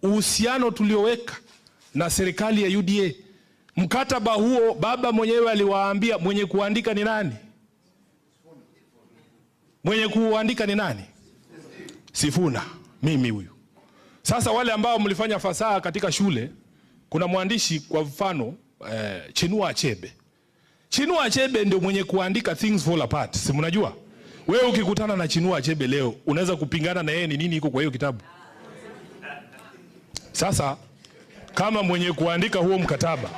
Uhusiano tulioweka na serikali ya UDA, mkataba huo baba mwenyewe aliwaambia mwenye kuandika ni nani? Mwenye kuandika ni nani? Sifuna, mimi huyu. Sasa wale ambao mlifanya fasaha katika shule, kuna mwandishi kwa mfano Chinua Achebe. Chinua Achebe ndio mwenye kuandika Things Fall Apart. Si mnajua? Wewe ukikutana na Chinua Achebe leo, unaweza kupingana na yeye ni nini iko kwa hiyo kitabu? Sasa kama mwenye kuandika huo mkataba,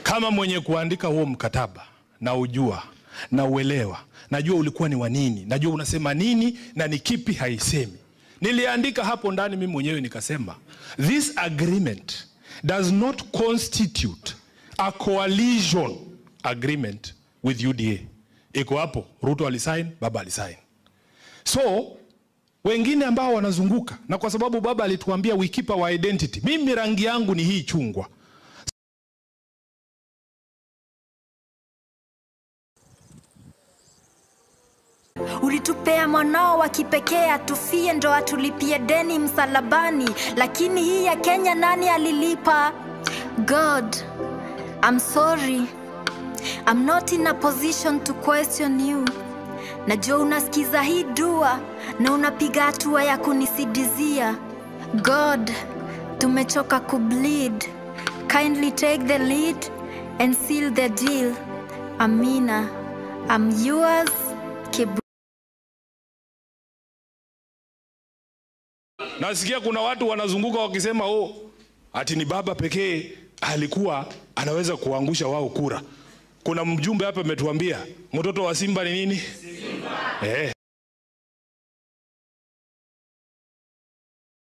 kama mwenye kuandika huo mkataba na ujua na uelewa, najua ulikuwa ni wa nini, najua unasema nini na ni kipi haisemi. Niliandika hapo ndani mimi mwenyewe nikasema, this agreement does not constitute a coalition agreement with UDA. Iko hapo, Ruto alisign, baba alisign. So wengine ambao wanazunguka, na kwa sababu baba alituambia we keep our identity, mimi rangi yangu ni hii chungwa. Ulitupea mwanao wa kipekee atufie ndo atulipie deni msalabani, lakini hii ya Kenya nani alilipa? God, I'm sorry. I'm not in a position to question you. Najua unasikiza hii dua na unapiga hatua ya kunisidizia. God, tumechoka kubleed. Kindly take the lead and seal the deal. Amina, I'm yours. Kibu. Nasikia kuna watu wanazunguka wakisema oh, ati ni baba pekee alikuwa anaweza kuangusha wao kura. Kuna mjumbe hapa ametuambia mtoto wa simba ni nini? Simba.